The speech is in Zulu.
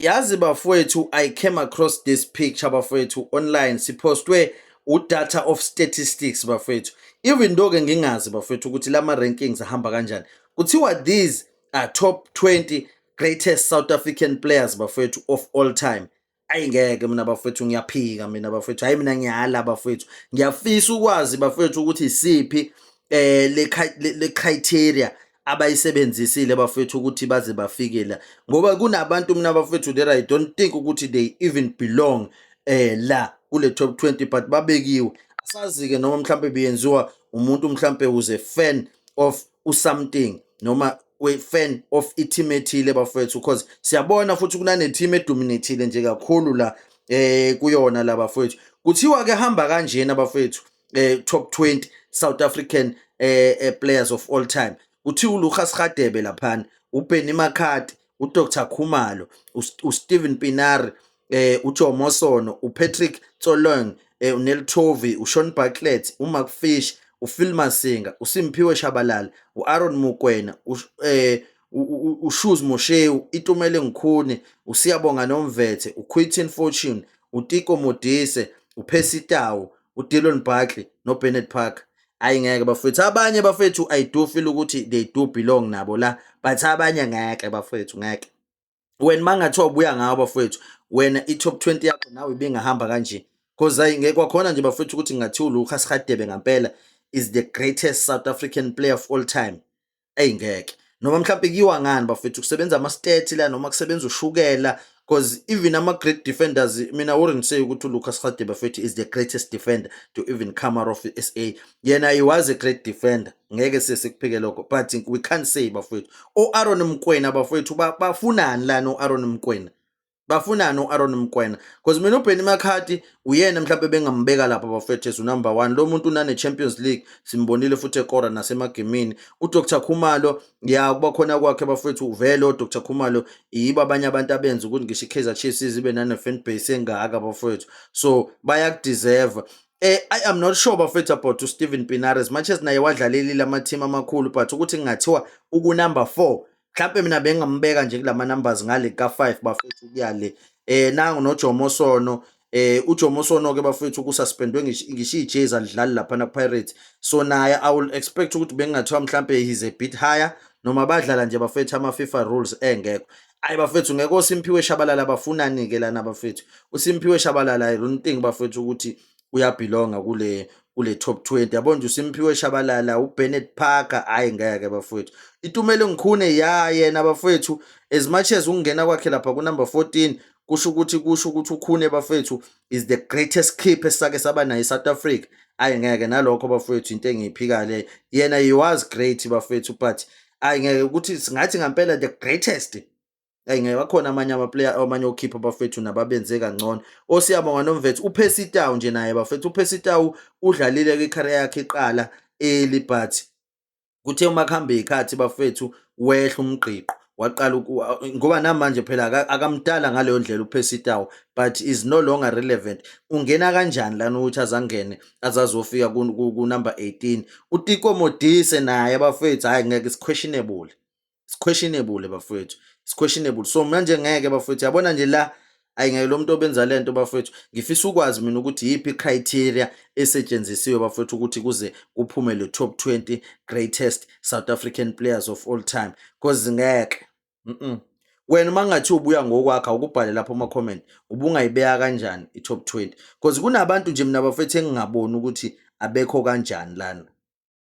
Yazi bafowethu, I came across this picture bafowethu online, siphostwe uData of Statistics bafowethu. Even though ke ngingazi bafowethu ukuthi lama rankings ahamba kanjani. Kuthiwa these are top 20 greatest South African players bafowethu of all time. Ayingeke mina bafowethu, ngiyaphika mina bafowethu, hayi mina ngiyala bafowethu. Ngiyafisa ukwazi bafowethu ukuthi isiphi le criteria abayisebenzisile bafethu ukuthi baze bafike la, ngoba kunabantu mina bafethu that I don't think ukuthi they even belong la kule top 20, but babekiwe. Asazi ke noma mhlambe beyenziwa umuntu mhlambe who's a fan of usomething noma we fan of i-team ethile bafethu, because siyabona futhi kunane team edominateile nje kakhulu la kuyona la bafethu. Kuthiwa ke hamba kanjena bafethu, top 20 South African players of all time. Kuthiwa uLucas Radebe laphana, uBenny McCarthy, uDr Khumalo, uSteven Pienaar, uJomo Sono, uPatrick Tsolong, uNeil Tovey, uShaun Bartlett, uMark Fish, uPhil Masinga, uSimphiwe Tshabalala, uAaron Mokoena, uShoes Moshoeu, Itumeleng Khune, uSiyabonga Nomvethe, uQuinton Fortune, uTeko Modise, uPercy Tau, uDillon Buckley noBernard Parker. Ayi ngeke bafethu, abanye bafethu I do feel ukuthi they do belong nabo la, but abanye ngeke bafethu, ngeke. Wena mangathiwa ubuya ngawo bafethu, wena i-top 20 yakho nawe ibingahamba kanje? Because ayi ngeke kwakhona nje bafethu ukuthi ngathiwa uLucas Radebe ngampela is the greatest South African player of all time. Eyi ngeke. Noma mhlawumbe kuyiwa ngani bafethu, kusebenza ama-stats la noma kusebenza ushukela? Because even ama-great defenders, mina wouldn't say ukuthi uLucas Radebe bafethu is the greatest defender to even come out of SA. Yena he was a great defender, ngeke sesikuphike lokho, but we can't say bafethu. O-Aaron Mokoena bafethu, bafunani lana o-Aaron Mokoena? Bafunani o-Aaron Mokoena? Because mina uBenny McCarthy uyena mhlawumbe bengambeka lapha bafethu as number 1. Lo muntu unane Champions League, simbonile futhi ekora nasemagemini. uDr Khumalo ya kuba khona kwakhe bafethu, vele uDr Khumalo yibo abanye abantu abenza ukuthi ngisho iKaizer Chiefs ibe nane fan base engaka bafethu, so bayakudeserve. I am not sure bafethu about uSteven Pienaar, as much as naye wadlalelile ama-team amakhulu, but ukuthi kungathiwa uku number 4, mhlawumbe mina bengambeka nje kulama numbers ngale ka 5 bafethu kuya le. Nangu noJomo Sono, uJomo Sono ke bafethu kususpendwe ngisho ijezi, alidlali lapha na Pirates, so naye I will expect ukuthi bengathiwa mhlambe he's a bit higher, noma badlala nje bafethu ama FIFA rules engekho. Ayi bafethu ngeke. OSimphiwe Tshabalala bafunani ke lana bafethu? USimphiwe Tshabalala, I don't think bafethu ukuthi uyabelonga kule top 20, yabo nje uSimphiwe Tshabalala. uBernard Parker, hayi ngeke bafethu. Itumeleng Khune ya yena bafethu, as much as ukungena kwakhe lapha ku number 14 kusho ukuthi uKhune bafethu is the greatest keeper esake saba naye eSouth Africa, ayi ngeke nalokho bafethu, into engiyiphika le. Yena he was great bafethu, but ayi ngeke ukuthi singathi ngampela the greatest. Ayi ngeke, bakhona amanye ama-player, amanye okhipha bafethu nababenze kangcono, oSiyabonga Nomvethe, uPercy Tau nje naye bafethu. UPercy Tau udlalile kwi-career yakhe iqala early, but kuthe uma kuhamba izikhathi bafethu wehla umgqiqo, waqala ngoba namanje phela akamdala ngaleyo ndlela uPercy Tau, but is no longer relevant. Ungena kanjani lana ukuthi azangene azazofika ku number 18? uTeko Modise naye bafethu, hayi ngeke, is questionable, it's questionable bafethu, it's questionable. So manje ngeke bafethu, yabona nje la, ayingeke lo muntu obenza lento bafethu. Ngifisa ukwazi mina ukuthi yiphi criteria esetshenzisiwe bafethu ukuthi kuze kuphume le top 20 greatest South African players of all time, because ngeke. Wena uma ngathi ubuya ngokwakho, ukubhale lapho ama comment, ubungayibeka kanjani i top 20? Because kunabantu nje mina bafethu engingaboni ukuthi abekho kanjani lana.